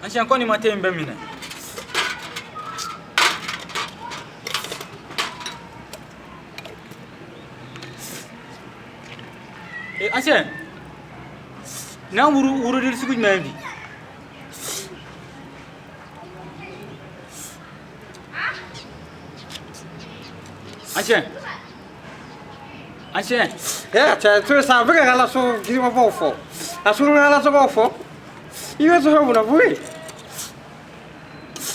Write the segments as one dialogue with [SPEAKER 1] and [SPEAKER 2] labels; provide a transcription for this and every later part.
[SPEAKER 1] Ancien ko nin ma te in bɛɛ minɛ. Eh, ancien n'a wuru wurudili sugu jumɛn ye bi? Ancien ancien
[SPEAKER 2] Eh, cɛ to sa a bɛ ka ala so girimabaw fɔ a so ka ala sɔgɔw fɔ i bɛ sɔrɔ mun na foyi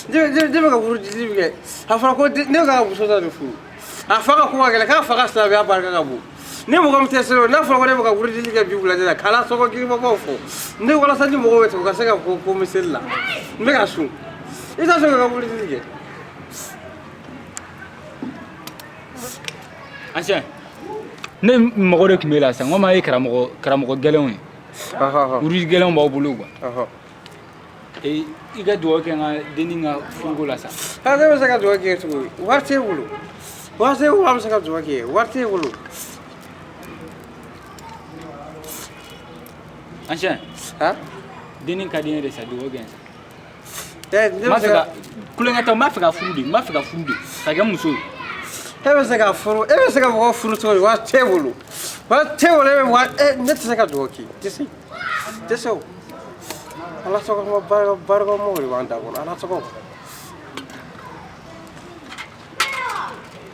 [SPEAKER 2] ne bɛ ka wurudili min kɛ a fɔra ko ne bɛ ka muso dɔ de furu a fa ka ko ka gɛlɛn k'a fa ka silamɛya barika ka bon ne mɔgɔ min tɛ seli o n'a fɔra ko ne bɛ ka wurudili kɛ bi wulada la k'ala sɔgɔ girimabaw fɔ ne walasa ni mɔgɔw bɛ ten u ka se ka ko ko miseli la n bɛ ka sun i t'a sɔrɔ ka wurudili kɛ.
[SPEAKER 1] Ancien ne mago de tun b'e la sisan, komi a ye karamɔgɔ karamɔgɔ gɛlɛnw ye, wurudi gɛlɛnw b'aw bolo quoi. I ka dugawu kɛ n ka dennin ka furuko la sa.
[SPEAKER 2] Ah, ne bɛ se ka dugawu kɛ cogo di? Wari t'e bolo, wari t'e bolo, an bɛ se ka dugawu kɛ, wari t'e bolo.
[SPEAKER 1] Ancien
[SPEAKER 2] Han?
[SPEAKER 1] Dennin ka di n ye de sa, dugawu kɛ n sa.
[SPEAKER 2] Eh, ne
[SPEAKER 1] n b'a
[SPEAKER 2] bɛ
[SPEAKER 1] fɛ
[SPEAKER 2] se
[SPEAKER 1] ka
[SPEAKER 2] ka
[SPEAKER 1] kulonkɛ tɛ, n b'a fɛ ka furu de, n b'a fɛ ka furu de ka kɛ muso ye.
[SPEAKER 2] E bɛ se ka furu, e bɛ se ka mɔgɔ furu cogo di? Wari t'e bolo, wari t'e bolo, e bɛ wari e ne tɛ se ka dugawu k'i ye, tɛ se, tɛ se o. Ala tɔgɔ ma barika barikamaw de b'an da kɔnɔ, Ala tɔgɔ.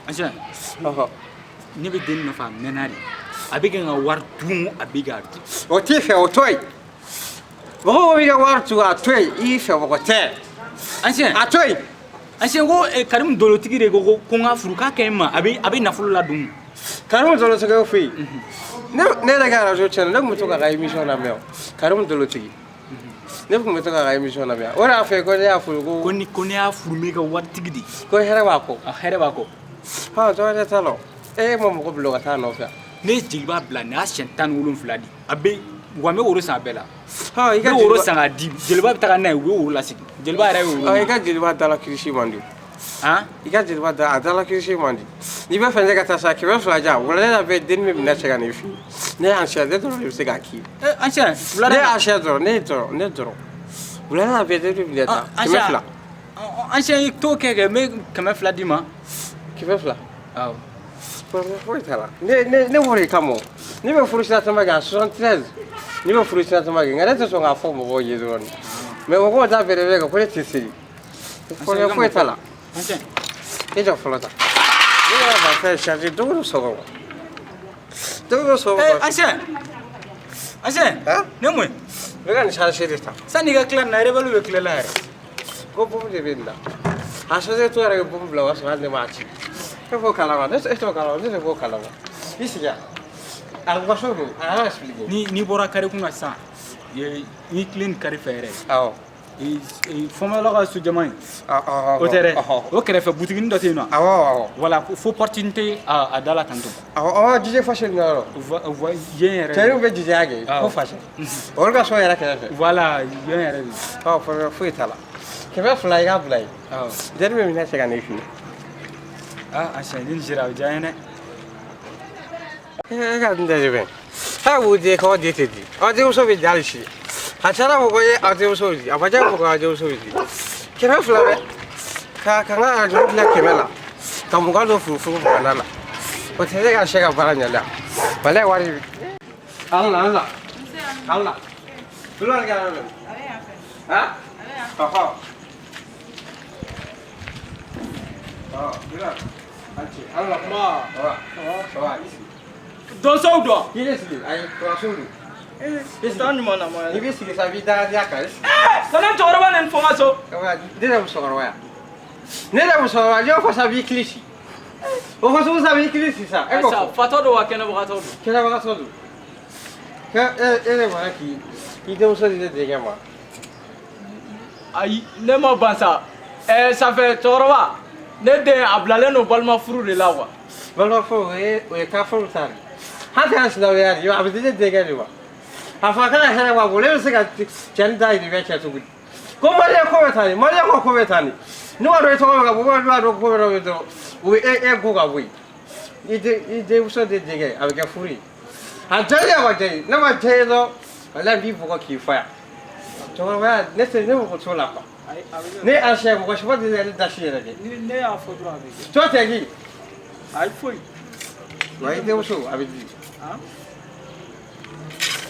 [SPEAKER 1] Ancien
[SPEAKER 2] Ɔhɔ.
[SPEAKER 1] Ne bɛ dennin nɔfɛ a mɛnna de, a bɛ ka n ka wari dun, a bɛ k'a dun.
[SPEAKER 2] O t'i fɛ, o to yen. Mɔgɔ b'i ka wari dun, a to yen, i fɛ mɔgɔ tɛ.
[SPEAKER 1] Ancien
[SPEAKER 2] A to yen.
[SPEAKER 1] Ancien ko Karimu dolotigi de ko ko n ka furu k'a ka ɲi n ma, a bɛ nafolo ladon.
[SPEAKER 2] Karimu Dolotigi fɛ yen. Ne yɛrɛ ka arajo tiɲɛna, ne tun bɛ to k'a ka émission lamɛn o. Karimu Dolotigi. Ne tun bɛ to k'a ka émission lamɛn. O de y'a fɔ ko ne y'a furu ko
[SPEAKER 1] Ko ni ko ne y'a furu, n bɛ ka waritigi de.
[SPEAKER 2] Ko hɛrɛ b'a kɔ.
[SPEAKER 1] A hɛrɛ b'a kɔ.
[SPEAKER 2] Ha, dɔ wɛrɛ t'a la o. E ma mɔgɔ bila o ka taa a nɔfɛ.
[SPEAKER 1] Ne ye jeliba bila nin y'a siɲɛ 17 de, a bɛ wa n bɛ woro san a bɛɛ la.
[SPEAKER 2] Ha, i
[SPEAKER 1] N
[SPEAKER 2] ka
[SPEAKER 1] bɛ woro
[SPEAKER 2] jeliba
[SPEAKER 1] san k'a di, jeliba bɛ taga n'a ye, u bɛ woro lasegin, jeliba yɛrɛ bɛ woro.
[SPEAKER 2] Ah, i ka jeliba dala kirisi man di.
[SPEAKER 1] Han?
[SPEAKER 2] I ka jeliba da a dala kirisi man di. N'i bɛ fɛ ne ka taa sa 200 jan, wulada la bɛɛ denni bɛ minɛ cɛ ka n'i fɛ yen. Ne y'an siya, ne dɔrɔn de bɛ se k'a k'i ye.
[SPEAKER 1] Eh, ancien
[SPEAKER 2] Ne
[SPEAKER 1] wulada
[SPEAKER 2] y'a siya dɔrɔn, ne dɔrɔn, ne dɔrɔn. Wulada la bɛɛ denni bɛ minɛ ta 200.
[SPEAKER 1] Ancien i t'o kɛ kɛ, n bɛ 200 d'i ma.
[SPEAKER 2] 200.
[SPEAKER 1] Awɔ.
[SPEAKER 2] Problème foyi t'a la. Ne bɔra i kama o. Ne bɛ furu sira caman kɛ a 73. Ne bɛ furu sira caman kɛ nka ne tɛ sɔn k'a fɔ mɔgɔw ye dɔrɔn. Mais mɔgɔw ta bɛrɛ bɛ kan ko ne tɛ seli. Problème foyi t'a la.
[SPEAKER 1] Ancien
[SPEAKER 2] E jɔ fɔlɔ ta. Ne yɛrɛ b'a fɛn charger don o don sɔgɔma. Don o don sɔgɔma.
[SPEAKER 1] Eh, ancien ancien
[SPEAKER 2] Han?
[SPEAKER 1] Ne mun ye?
[SPEAKER 2] N bɛ ka nin charger de ta.
[SPEAKER 1] Sanni i ka tila nin na, rebelle bɛ tila la yɛrɛ.
[SPEAKER 2] Ko bombe de bɛ nin na. A charger tɔ yɛrɛ bɛ bombe bila o y'a sɔrɔ hali ne m'a ci. E b'o kalama, ne e t'o kalama, ne de b'o kalama. I sigi yan. A waso don, a y'a expliquer.
[SPEAKER 1] Ni n'i bɔra kare kun na sisan, n'i tilen nin kare fɛ yɛrɛ,
[SPEAKER 2] Awɔ.
[SPEAKER 1] Fɔnbala ka so jama in,
[SPEAKER 2] Awɔ.
[SPEAKER 1] o tɛ dɛ, o kɛrɛfɛ butiginin dɔ tɛ yen nɔ?
[SPEAKER 2] Awɔ awɔ.
[SPEAKER 1] Voilà, fo porte tɛ a da la tantôt.
[SPEAKER 2] Awɔ awɔ, DJ Fashion na yɔrɔ.
[SPEAKER 1] Yen yɛrɛ.
[SPEAKER 2] Cɛninw bɛ DJ kɛ ko Fashion. Olu ka so yɛrɛ kɛrɛfɛ.
[SPEAKER 1] Voilà, yen yɛrɛ de.
[SPEAKER 2] Ɔ, problème foyi t'a la. 200 i k'a bila yen.
[SPEAKER 1] Awɔ.
[SPEAKER 2] Denni bɛ minɛ cɛ ka n'i fɛ yen.
[SPEAKER 1] Ah, ancien ni nin sera a bɛ diya n ye dɛ.
[SPEAKER 2] E ka nin tɛ bɛn. A b'o di k'aw den tɛ di. Aw denmuso bɛ di hali sini. A cayara mɔgɔ ye aw denmuso bɛ di. A ma diya mɔgɔ ye aw denmuso bɛ di. 200 bɛ. Ka n ka arajo dilan 100 la. Ka 20 don furufuru 20 na. O tɛ se ka sɛ ka baara ɲɛ dɛ. Walayi wari. An na an na. An na. Kulubali ka yɔrɔ bɛ. Han? Ɔhɔ. Ɔ, Bilal. An ce. An na.
[SPEAKER 1] Ma.
[SPEAKER 2] Ça va? Ça va, i sigi.
[SPEAKER 1] Donsow dɔn.
[SPEAKER 2] I bɛ sigi, ayi, kɔrɔsiw don.
[SPEAKER 3] Taa ɲuman na ma.
[SPEAKER 2] I bɛ sigi sa, i b'i da diya kan. I sigi.
[SPEAKER 3] Kana cɛkɔrɔba neni fo n ka so.
[SPEAKER 2] Ne yɛrɛ musokɔrɔba yan. Ne yɛrɛ musokɔrɔba, n y'o fɔ sa, b'i kili ci. O fɔ sugu sa, b'i kili ci sa. E k'o fɔ.
[SPEAKER 3] Fatɔ don wa kɛnɛbagatɔ don?
[SPEAKER 2] Kɛnɛbagatɔ don. Kɛ e de bɔra k'i i denmuso di ne denkɛ ma.
[SPEAKER 3] Ayi, ne ma ban sa. Ɛɛ, sanfɛ cɛkɔrɔba, ne den a bilalen don balima furu de la quoi.
[SPEAKER 2] Balima furu, o ye kafuru ta de. Hali tɛ silamɛya de, a bɛ di ne denkɛ de ma. A fɔ a kana hɛrɛ b'a bolo, e bɛ se ka cɛnin dahirimɛ cɛ cogo di? Ko maliyɛn ko bɛ tan de, maliyɛn ko ko bɛ tan de. N'u b'a dɔn i tɔgɔ bɛ ka bɔ, n'u b'a dɔn ko bɛ dɔrɔn, u bɛ e go ka bɔ yen. I den i denmuso de denkɛ, a bɛ kɛ furu ye. A diya ye a ma diya ye, n'a ma diya ye dɔrɔn, walayi n b'i bugɔ k'i fa yan. Cɛkɔrɔbaya ne tɛ ne mako t'o la quoi.
[SPEAKER 3] Ayi, a bɛ kɛ.
[SPEAKER 2] Ne ancien mɔgɔ si ma deli ka ne dasi yɛrɛ kɛ.
[SPEAKER 3] Ni ne y'a fɔ dɔrɔn a bɛ kɛ.
[SPEAKER 2] To tɛ k'i.
[SPEAKER 3] Ayi foyi.
[SPEAKER 2] Wa i denmuso a bɛ di.
[SPEAKER 3] Han?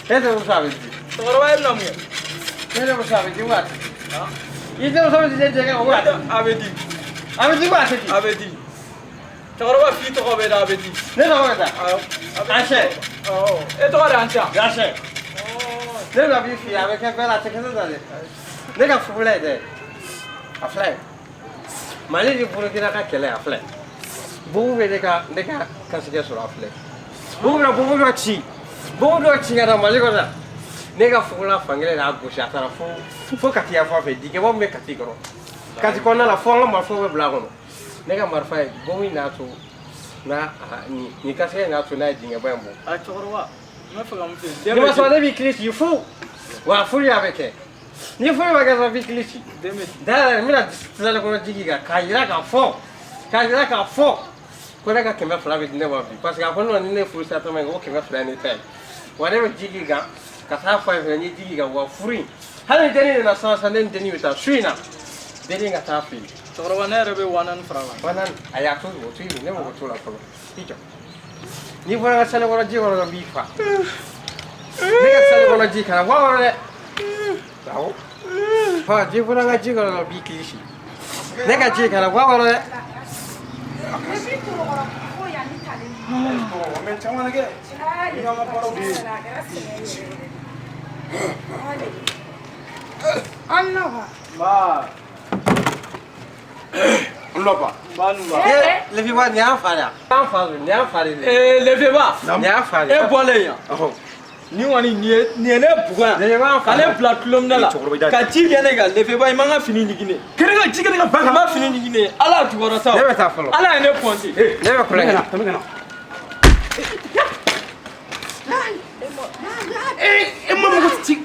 [SPEAKER 2] E denmuso a bɛ di.
[SPEAKER 3] Cɛkɔrɔba e bɛna mun kɛ?
[SPEAKER 2] Ne denmuso a bɛ di wa a tɛ di.
[SPEAKER 3] Han?
[SPEAKER 2] I denmuso bɛ di ne denkɛ ma wa a tɛ di.
[SPEAKER 3] A bɛ di.
[SPEAKER 2] A bɛ di wa a tɛ di.
[SPEAKER 3] A bɛ di. Cɛkɔrɔba f'i tɔgɔ bɛ da a bɛ di.
[SPEAKER 2] Ne tɔgɔ bɛ da.
[SPEAKER 3] Awɔ. A bɛ di.
[SPEAKER 2] Ancien.
[SPEAKER 3] Awɔ. E tɔgɔ de Ancien?
[SPEAKER 2] Ancien. Ne bɛna min f'i ye a bɛ kɛ bɛɛ la a tɛ kɛ ne la dɛ. Ne ka fugula ye dɛ. A filɛ. Mali ni Burukina ka kɛlɛ a filɛ. Bugu bɛ ne ka kasikɛ sɔrɔ a filɛ. Bugu bɛna bugu dɔ ci. Bugu dɔ ci ka na Mali kɔnɔ yan. Ne ka fugula fankelen y'a gosi a taara fo Kati yan fan fɛ dingɛba min bɛ Kati kɔnɔ. Kati kɔnɔna la fo an ka marifaw bɛ bila a kɔnɔ. Ne ka marifa ye bɔnbu in n'a to n'a nin kasikɛ in n'a to n'a ye dingɛba in bɔ.
[SPEAKER 3] A cɛkɔrɔba n bɛ fɛ ka mun f'i ye.
[SPEAKER 2] Ni ma sɔn ne b'i kili ci fu. Wa furu y'a bɛ kɛ. Ni furu ma kɛ dɔrɔn n b'i kili ci.
[SPEAKER 3] Den bɛ di.
[SPEAKER 2] D'ailleurs n bɛna tilali kɔnɔ jigi kan k'a yira k'a fɔ ko ne ka 200 bɛ di ne ma bi parce que a ko ne ma ni ne ye furu sira tama ye ko 200 ye ne ta ye wa ne bɛ jigi kan ka taa fɔ a ye fɛnɛ n ye jigi kan wa furu in hali ni dennin nana sisan ne ni dennin bɛ taa su in na dennin ka taa fɛ yen.
[SPEAKER 3] Cɛkɔrɔba ne yɛrɛ bɛ 4000 fara a kan.
[SPEAKER 2] 4000 ayi a to o to yen ne mago t'o la fɔlɔ i jɔ n'i bɔra n ka sale kɔnɔ ji kɔnɔ dɔrɔn n b'i fa ne ka sale kɔnɔ ji kana bɔ a kɔnɔ dɛ awɔ ɔ ji bɔra n ka ji kɔnɔ dɔrɔn n b'i kilisi ne ka ji kana bɔ a kɔnɔ dɛ.
[SPEAKER 3] Ba.
[SPEAKER 4] Nlɔba.
[SPEAKER 3] Ba Nuba.
[SPEAKER 2] Lefeba nin y'an fa de ye an fa don nin y'an fa de ye.
[SPEAKER 3] Ee Lefeba.
[SPEAKER 2] Nin y'an fa de
[SPEAKER 3] E
[SPEAKER 2] ye.
[SPEAKER 3] bɔlen yan. Nin kɔni nin ye ne bugɔ yan.
[SPEAKER 2] Lefeba y'an fa
[SPEAKER 3] Ka ne bila tulominɛ la. Ka ji kɛ ne kan Lefeba i man ka fini ɲigin ne.
[SPEAKER 4] Kɛnɛ ka ji kɛ ne ka ba
[SPEAKER 3] I
[SPEAKER 4] kan.
[SPEAKER 3] ma fini ɲigin ne Ala jukɔrɔ sa.
[SPEAKER 2] Ne bɛ taa fɔlɔ.
[SPEAKER 3] Ala ye ne pɔnti.
[SPEAKER 2] Ne bɛ kulonkɛ la.
[SPEAKER 4] Tɛmɛ ka na. E ma mɔgɔ ci.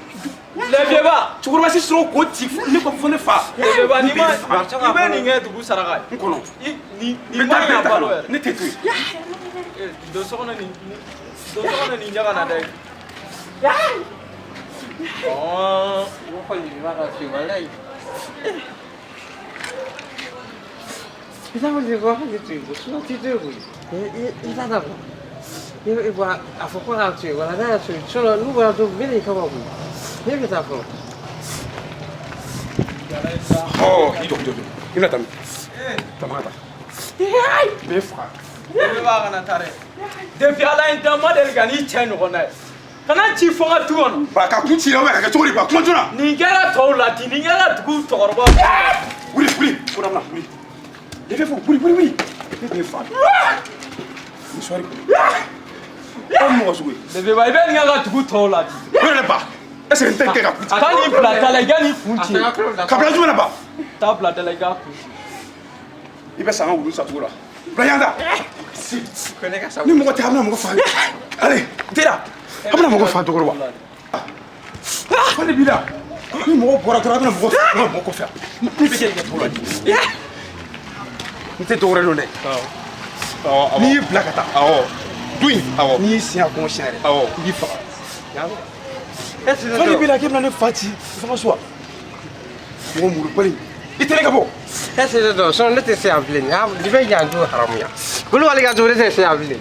[SPEAKER 3] Lefeba.
[SPEAKER 4] Cɛkɔrɔba si sɔrɔ k'o ci ne ko fo ne fa.
[SPEAKER 3] Lefeba n'i ma i bɛ nin kɛ dugu saraka ye.
[SPEAKER 4] N kɔnɔ.
[SPEAKER 3] I nin
[SPEAKER 4] N
[SPEAKER 3] nin
[SPEAKER 4] bɛ
[SPEAKER 3] ma
[SPEAKER 4] taa
[SPEAKER 3] ɲa
[SPEAKER 4] bɛɛ ta ka
[SPEAKER 3] balo
[SPEAKER 4] na.
[SPEAKER 3] yɛrɛ.
[SPEAKER 4] Ne tɛ to yen.
[SPEAKER 3] Don so kɔnɔ nin don so kɔnɔ nin ɲɛ ka na dɛ. Ɔɔ.
[SPEAKER 2] O kɔni b'a ka ci walayi. I t'a fɔ Lefeba k'ale to yen sinon t'i to yen koyi. I t'a dabila. I bɔ a fɔ ko k'a to yen wala n'a y'a to yen sinon n'u bɔra don min bɛ n'i kama koyi. Ne bɛ taa fɔlɔ.
[SPEAKER 4] Ɔ i jɔ i jɔ. I bɛna taa min? Tama ka taa. N bɛ faga.
[SPEAKER 3] Lefeba kana taa dɛ. Depuis Ala ye n dan n ma deli ka n'i cɛ ɲɔgɔn na ye. Kana ci fo n ka du kɔnɔ.
[SPEAKER 4] Ba ka kun ci la ka kɛ cogo di ba kuma joona.
[SPEAKER 3] Nin kɛra tɔw la ten nin kɛra dugu cɛkɔrɔbaw la.
[SPEAKER 4] Wuli wuli ko dabila wuli. Lefe fo wuli wuli wuli. Ne bɛ fa. Ni sɔɔri. Aw mɔgɔ sugu ye.
[SPEAKER 3] Lefeba i bɛ nin kɛ ka dugu tɔw la ten.
[SPEAKER 4] O yɛrɛ ba. Est ce que n tɛ kɛ ka kun ci?
[SPEAKER 3] Taa nin bila da la i ka nin kun ci.
[SPEAKER 4] Ka bila jumɛn na ba?
[SPEAKER 3] Taa bila da la i k'a kun ci.
[SPEAKER 4] I bɛ san ka wulu sa cogo la. Bila yan ta.
[SPEAKER 2] Ko ne ka sa.
[SPEAKER 4] Ni mɔgɔ tɛ a bɛna mɔgɔ fa. Allez, teliya. A bɛna mɔgɔ fa cɛkɔrɔba. Fa de b'i la. Ni mɔgɔ bɔra dɔrɔn a bɛna mɔgɔ fa mɔgɔ kɔfɛ. Ne bɛ kɛ i ka tɔgɔ la. N tɛ dɔwɛrɛ dɔn dɛ. N'i y'i bila ka taa.
[SPEAKER 5] Awɔ.
[SPEAKER 4] Du in.
[SPEAKER 5] Awɔ.
[SPEAKER 4] N'i y'i sen a kɔnɔ siɲɛ yɛrɛ.
[SPEAKER 5] Awɔ.
[SPEAKER 4] I b'i faga.
[SPEAKER 2] E tɛ ne
[SPEAKER 4] Fa de b'i
[SPEAKER 2] dɔn.
[SPEAKER 4] la k'e bɛna ne fa ci fanga so wa? Mɔgɔ murubali. I tɛ ne ka bɔ.
[SPEAKER 2] E tɛ ne dɔn sinon ne tɛ se yan bilen. Nin bɛ yan du haramuya. Kulubali ka du ne tɛ se yan bilen.